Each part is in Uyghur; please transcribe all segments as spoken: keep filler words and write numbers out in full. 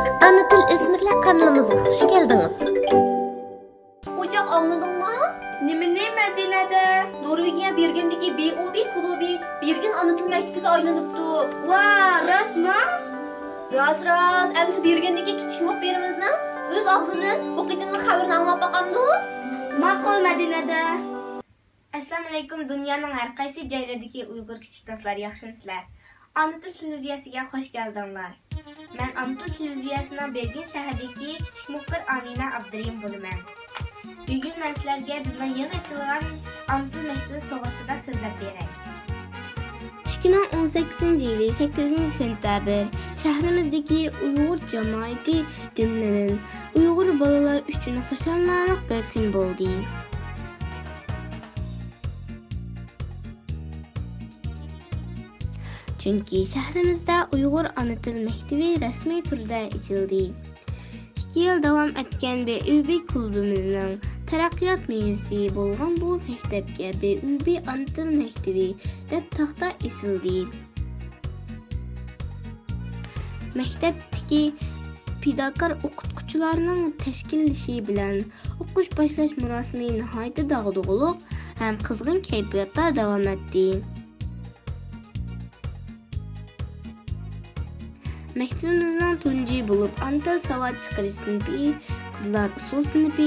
ئانا تىل ئۆسمۈرلەر قانىلىمىزغا خۇش كەلدىڭىز. ئوچاق، ئاڭلىدىڭمۇ؟ نېمىنى؟ مەدىنەدە نورۋېگىيە بېرگېندىكى بى ئۇ بى كۇلۇبى بېرگېن ئانا تىل مەكتىپىگە ئايلىنىپتۇ. ۋا، راستمۇ؟ راست، راست. ئەمىسە بېرگېندىكى كىچىك مۇخبىرىمىزنىڭ ئۆز ئاغزىدىن بۇ قېتىملىق خەۋىرىنى ئاڭلاپ باقامدۇ؟ ماقۇل، مەدىنەدە. ئەسسالامۇئەلەيكۇم، دۇنيانىڭ ھەر قايسى جايلىرىدىكى ئۇيغۇر كىچىك دوستلار، ياخشىمۇسىلەر؟ ئانا تىل تېلېۋىزىيەسىگە خۇش كەلدىڭلار. مەن ئانا تىل تېلېۋىزىيەسىنىڭ بېرگېن شەھىرىدىكى كىچىك مۇخبىر ئامىنە ئابدۇرېھىم بولىمەن. بۈگۈن مەن سىلەرگە بىزنىڭ يېڭى ئېچىلغان ئانا تىل مەكتىپىمىز توغرىسىدا سۆزلەپ بېرەي. ئىككى مىڭ ئون سەككىزىنچى يىلى سەككىزىنچى سېنتەبىر شەھىرىمىزدىكى ئۇيغۇر جامائىتى دىملىنىن ئۇيغۇر بالىلار ئۈچۈن خۇشاللىنارلىق بىر كۈن بولدى. چۈنكى شەھىرىمىزدە ئۇيغۇر ئانا تىل مەكتىپى رەسمىي تۈردە ئېچىلدى. ئىككى يىل داۋام ئەتكەن بى ئۇ بى كۇلۇبىمىزنىڭ تەرەققىيات مېۋىسى بولغان بۇ مەكتەپكە بى ئۇ بى ئانا تىل مەكتىپى دەپ تاختا ئېسىلدى. مەكتەپتىكى پىداكار ئوقۇتقۇچىلارنىڭ تەشكىللىشى بىلەن ئوقۇش باشلاش مۇراسىمى ناھايىتى داغدۇغىلىق ھەم قىزغىن كەيپىياتتا داۋام ئەتتى. مەكتىپىمىزنىڭ تۇنجى بولۇپ ئانا تىل ساۋات چىقىرىش سىنىپى، قىزلار ئۇسسۇل سىنىپى،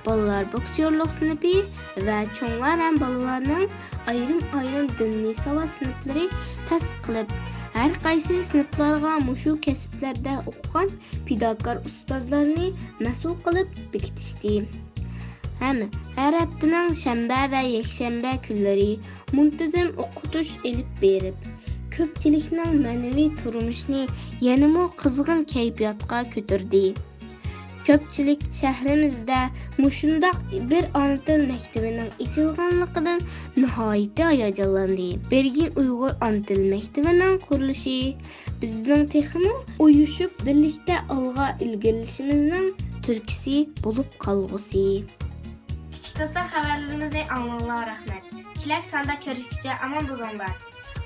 بالىلار بوكسيورلۇق سىنىپى ۋە چوڭلار ھەم بالىلارنىڭ ئايرىم-ئايرىم دىنىي ساۋات سىنىپلىرى تەسىس قىلىپ، ھەر قايسى سىنىپلارغا مۇشۇ كەسىپلەردە ئوقۇغان پىداكار ئۇستازلارنى مەسئۇل قىلىپ بېكىتىشتى ھەم ھەر ھەپتىنىڭ شەنبە ۋە يەكشەنبە كۈنلىرى مۇنتىزىم ئوقۇتۇش ئېلىپ بېرىپ، كۆپچىلىكنىڭ مەنىۋى تۇرمۇشىنى يەنىمۇ قىزغىن كەيپىياتقا كۆتۈردى. كۆپچىلىك شەھىرىمىزدە مۇشۇنداق بىر ئانا تىل مەكتىۋىنىڭ ئېچىلغانلىقىدىن ناھايىتى ھاياجانلاندى. بېرگېن ئۇيغۇر ئانا تىل مەكتىۋىنىڭ قۇرۇلۇشى بىزنىڭ تېخىمۇ ئۇيۇشۇپ، بىرلىكتە ئالغا ئىلگىرىلىشىمىزنىڭ تۈرتكىسى بولۇپ قالغۇسى. كىچىك دوستلار، خەۋەرلىرىمىزنى ئاڭلىغىنىڭلارغا رەھمەت. كېلەر ساندا كۆرۈشكىچە ئامان بولۇڭلار.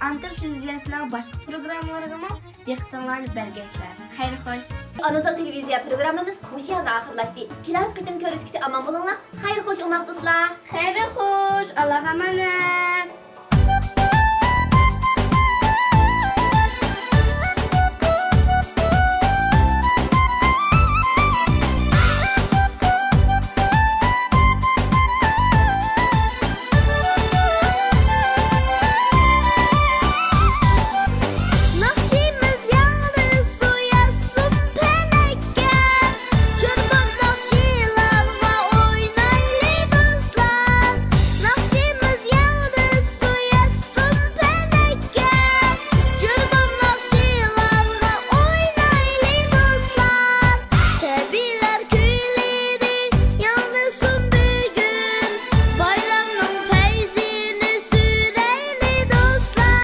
ئانا تىل تېلېۋىزىيەسىنىڭ باشقا پروگراممىلىرىغىمۇ دىققىتىڭلارنى بەرگەيسىلەر. خەير خوش. ئانا تىل تېلېۋىزىيە پروگراممىمىز مۇشۇ يەردە ئاخىرلاشتى. كېلەر قېتىم كۆرۈشكىچە ئامان بولۇڭلار. خەير خوش، ئوڭداق دوستلار. خەير خوش، ئاللاغا ئامانەت.